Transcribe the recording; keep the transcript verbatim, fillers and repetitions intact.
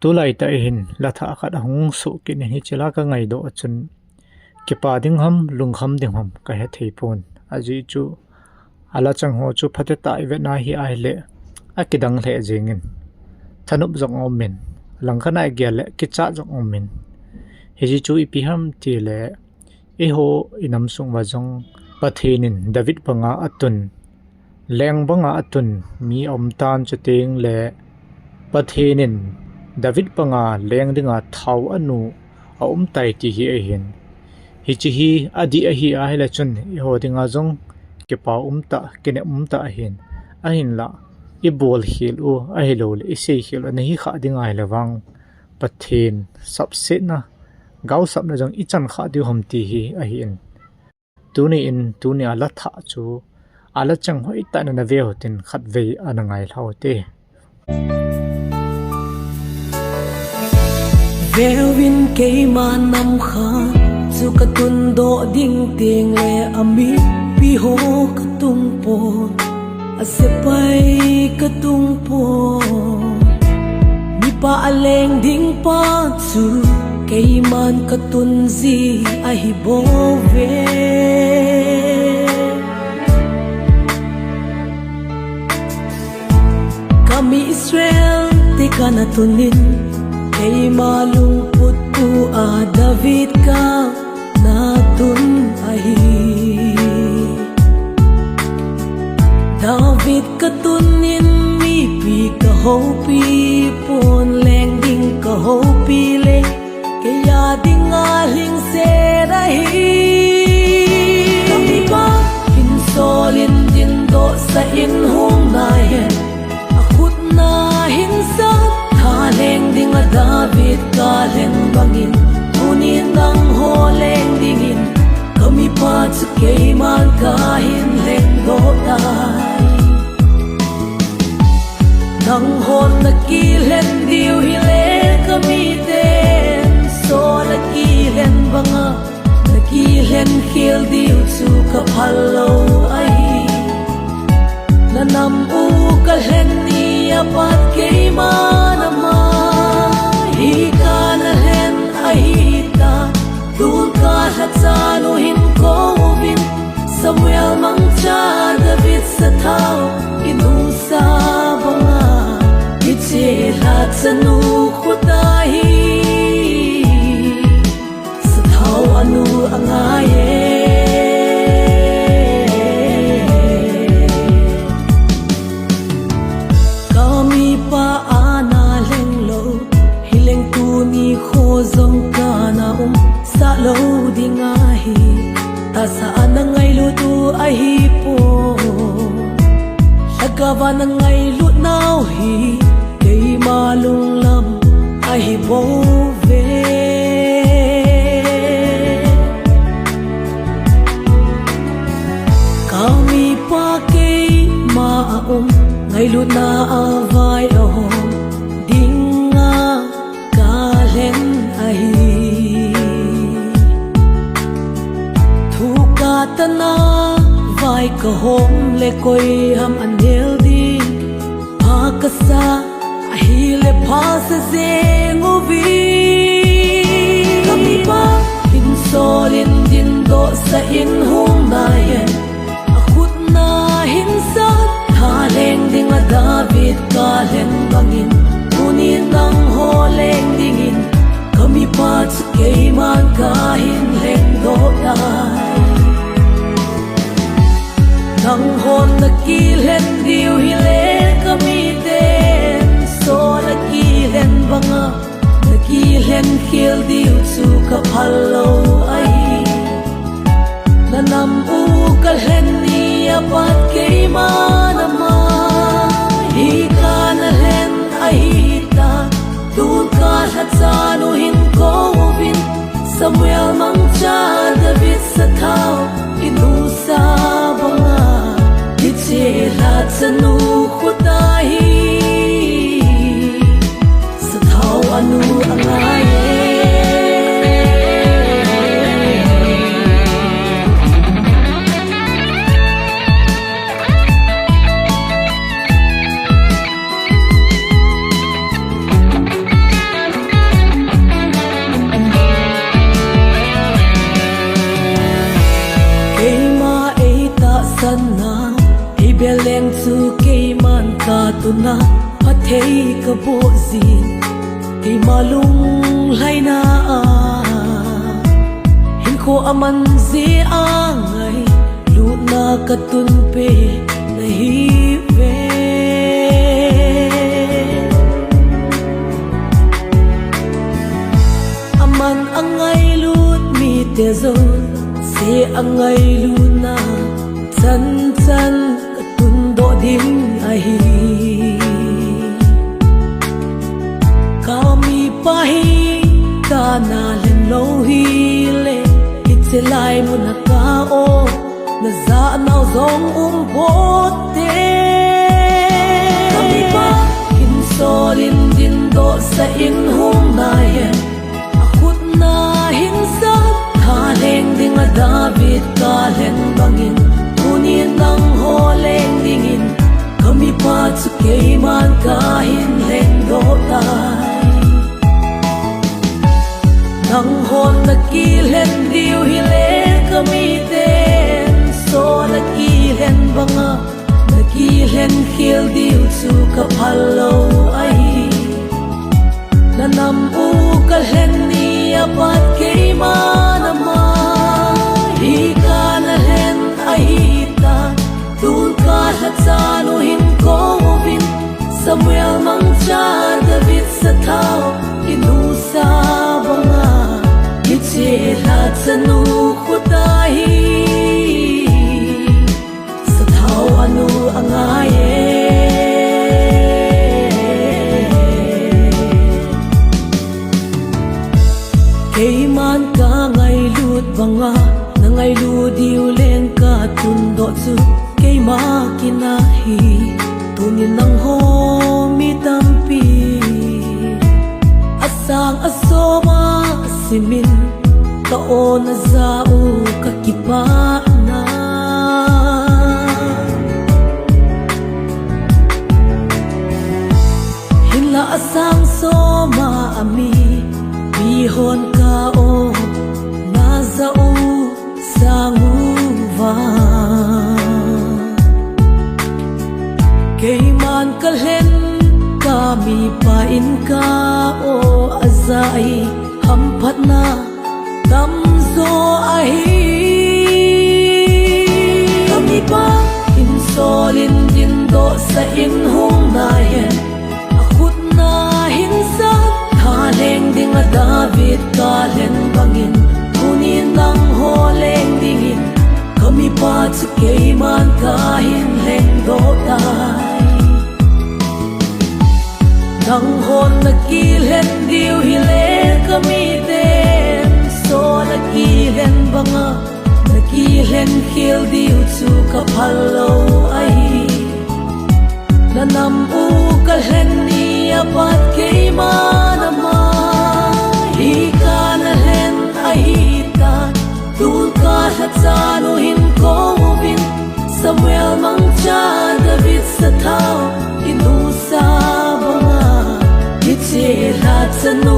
Tulai tah hin la thah khat ahung soh kit in hiche la ka ngaidoh a chun kipa ding ham, lungkham ding ham ka hethei pon. Ajeh chu a la chang ho chu phatecha i vet na hi ahile akidang lheh jeng in, thanop jong um in, langkhat a i gel le kichat jong um in. Hiche chu ipi ham tile, eiho i nam sung uva jong Pathen in David banga atun, leng banga atun mi aum tan, chuteng le Pathen in David banga leng dinga thao anu aum tai ti hi ahin. Hiche hi adih ahi ahile chun eiho dinga jong kipa um tah, kinep um tah ahin. Ahinla i bol khel u ahilou le i sei khel u ana hi kha ding ahile vang Pathen sapsetna, gaosapna jong i chan kha diu ham ti hi ahin. Tuni in, tuni a la thah chu a la chang hoitah in na ve u hitin khatvei ana ngai lha u hite. Veuvin, keima nam khat chu ka tundoh ding teng le a mipi ho ka tung pon, a sepai ka tung pon. Mipa a leng ding pa chu keiman ka tun ji ahi bouve. Ka mi Israel te kana tun in, keima lungput pu a David kana tun ahi. David ka tun in mipi ka houpi pon, leng ding ka houpi le kei a dinga lhingset ahi. Ka mipa hinsol in dindoh sah in hung nai hen, a khut na hinsat tha leng ding a David ka lhen bangin, tuni nangho leng dingin ka mipa chu keiman ka hin lengdoh tai. Nanghon na kilhen diu hile ka miten, sol a kilhen banga na kilhen khel diu chu ka phal lou ahi. Na nam u ka lhen ni a pat keiman ama hi kana lhen ahi ta. Tun ka lhachat u hin kou uvin, Samuel mangcha David sathao i nusa banga, hiche lhachat nu khuta hi sathao anu angai e. Ka mipa ana lheng lou hileng tuni kho jong kana um sah lou ding ahi. Tahsa a na ngailut u ahi pon, lhagao a na ngailut nau hi keima lunglam ahi bouve. Ka mipa keima a um, ngailutna a vai a hom dinga ka lhen ahi. Thu ka tana vai ka hom le koi ham a nel ding, pha ka sa ahile pha sa jeng uve. Ka mipa hinsol in dindoh sah in hung nai hen, a khut na hinsat tha leng ding a David ka lhen bangin, tuni nangho leng dingin ka mipa chu keiman ka hin lengdoh tai. Nanghon na kilhen diu hile ka miten, sol a kilhen banga na kilhen khel diu chu ka phal lou ahi. Na nam u ka lhen ni a pat keiman ama hi kana lhen ahi ta. Tun ka lhachat u hin kou uvin, Samuel mangcha David sathao i nusa banga, hiche lhachat nu khuta hi sathao anu angai e. Boh jin keima lunglhaina a, hinkho aman jeh a ngailutna katunpeh nahiuve. Aman angailut mite jouse angailutna chanchan katundoh ding ahi. Kamipa hi kana lhen lou hile, hiche lai muna ka-o, najah nau jong umpoute. Kamipa hinsol in dindohsah in hung nai hen, akhutna hinsat tha leng dinga David kalhen bangin, tunin nangho leng dingin kamipa chu keiman kahin lhengdoh tai. Nanghon nakilhen diu hile, kamiten so nakilhen banga nakilhen khel diu chu kaphal lou ahi. Nanam u kalhen ni apat keiman ama hi kana lhen ahitan, tun kalhachan u hin kouvin, Samuel mangcha David sathao kinusa banga, hiche lhachanu khuta hi sathao anu angai e. Keiman kangailut banga nangailut diu leng katundoh chu keima kin ahi. Tunin nangho mi tampi asang asoma simin ka-o najah u kakipana. Hinla asang soma ami mihon ka-o najah u sang uva, keiman kalhen kamipa in ka-o ajah hi hamphatna tamjo ahi. Kamipa hinsol in dindohsah in hung nai hen, akhutna hinsat tha leng dinga David kalhen bangin, tunin nangho leng dingin kamipa chu keiman kahin lhengdoh tai. Nanghon nakilhen diu hile, kamiten so nakilhen banga nakilhen khel diu chu kaphal lou ahi. Nanam u kalhen ni apat keiman ama hi kana lhen ahitan, tun kalhachan u hin kouvin, Samuel mangcha David sathao kinusa banga, hiche lhachanu